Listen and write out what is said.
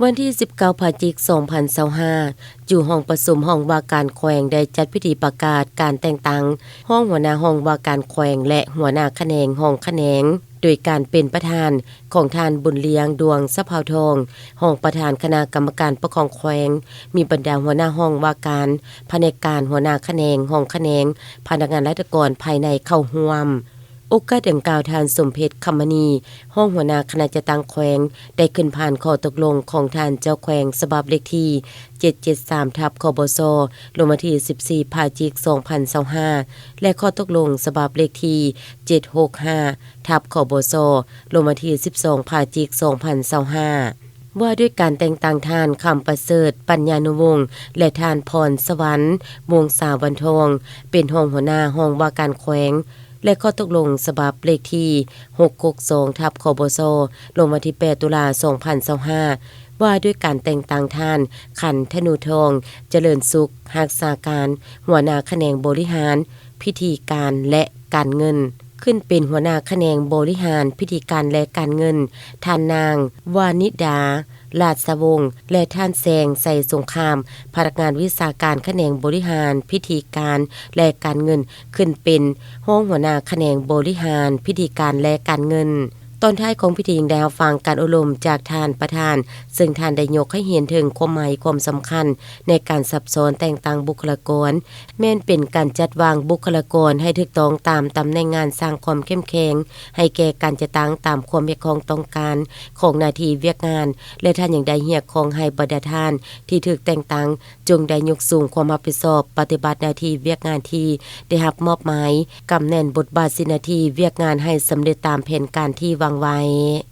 ວັນທີສິບເກົ້າ ພະຈິກ ສອງພັນຊາວຫ້າ ຢູ່ຫ້ອງປະຊຸມຫ້ອງວ່າການແຂວງ ໄດ້ຈັດພິທີປະກາດການແຕ່ງຕັ້ງຮອງຫົວໜ້າຫ້ອງວ່າການແຂວງ ແລະ ຫົວໜ້າຂະແໜງຫ້ອງຂະແໜງ ໂດຍການເປັນປະທານຂອງທ່ານ ບຸນລຽງ ດວງສະເພົາທອງ ຮອງປະທານຄະນະກຳມະການປົກຄອງແຂວງ, ມີບັນດາຫົວໜ້າຫ້ອງວ່າການ, ພະແນກການ, ຫົວໜ້າຂະແໜງ, ຫ້ອງຂະແໜງ, ພະນັກງານລັດຖະກອນພາຍໃນເຂົ້າຮ່ວມ. ໂອກາດດັ່ງກ່າວ, ທ່ານ ສົມເພັດ ຄຳມະນີ ຮອງຫົວໜ້າຄະນະຈັດຕັ້ງແຂວງ ໄດ້ຂຶ້ນຜ່ານຂໍ້ຕົກລົງຂອງທ່ານເຈົ້າແຂວງ ສະບັບເລກທີ ເຈັດເຈັດສາມ ທັບ ຄບສ ລົງວັນທີ ສິບສີ່ ພະຈິກ ສອງພັນຊາວຫ້າ ແລະ ຂໍ້ຕົກລົງສະບັບເລກທີ ເຈັດຫົກຫ້າ ທັບ ຄບສ ລົງວັນທີ ສິບສອງ ພະຈິກ ສອງພັນຊາວຫ້າ ວ່າດ້ວຍການແຕ່ງຕັ້ງທ່ານ ຄຳປະເສີດ ປັນຍານຸວົງ ແລະ ທ່ານ ພອນສະຫວັນ ວົງສາວັນທອງ ເປັນຮອງຫົວໜ້າຫ້ອງວ່າການແຂວງ ແລະ ຂໍ້ຕົກລົງສະບັບເລກທີ ຫົກຫົກສອງ ທັບ ຄບສ ລົງວັນທີ ແປດ ຕຸລາ ສອງພັນຊາວຫ້າ ວ່າດ້ວຍການແຕ່ງຕັ້ງທ່ານ ຂັນທະນູທອງ ຈະເລີນສຸກ ຮັກສາການ ຫົວໜ້າຂະແໜງບໍລິຫານ, ພິທີການ ແລະ ການເງິນ ຂຶ້ນເປັນຫົວໜ້າຂະແໜງບໍລິຫານ, ພິທີການ ແລະ ການເງິນ, ທ່ານນາງ ວານິດາ ລາດສະວົງ ແລະ ທ່ານ ແຊງ ໄຊສົງຄາມ ພະນັກງານວິຊາການຂະແໜງບໍລິຫານ, ພິທີການ ແລະ ການເງິນ ຂຶ້ນເປັນຮອງຫົວໜ້າຂະແໜງບໍລິຫານ, ພິທີການ ແລະ ການເງິນ. ຕອນທ້າຍຂອງພິທີຍັງໄດ້ຮັບຟັງການໂອ້ລົມຈາກທ່ານປະທານ, ເຊິ່ງທ່ານໄດ້ຍົກໃຫ້ເຫັນເຖິງຄວາມໝາຍຄວາມສຳຄັນໃນການສັບຊ້ອນແຕ່ງຕັ້ງບຸກຄະລາກອນ, ແມ່ນເປັນການຈັດວາງບຸກຄະລາກອນໃຫ້ຖືກຕ້ອງຕາມຕຳແໜ່ງງານ, ສ້າງຄວາມເຂັ້ມແຂງໃຫ້ແກ່ການຈັດຕັ້ງຕາມຄວາມຮຽກຮ້ອງຕ້ອງການຂອງໜ້າທີ່ວຽກງານ ແລະ ທ່ານຍັງໄດ້ຮຽກຮ້ອງໃຫ້ບັນດາທ່ານທີ່ຖືກແຕ່ງຕັ້ງ ຈົ່ງໄດ້ຍົກສູງຄວາມຮັບຜິດຊອບປະຕິບັດໜ້າທີ່ວຽກງານທີ່ໄດ້ຮັບມອບໝາຍ, ກຳແໜ້ນບົດບາດໜ້າທີ່ວຽກງານໃຫ້ສຳເລັດຕາມແຜນການທີ່ວາງໄວ້.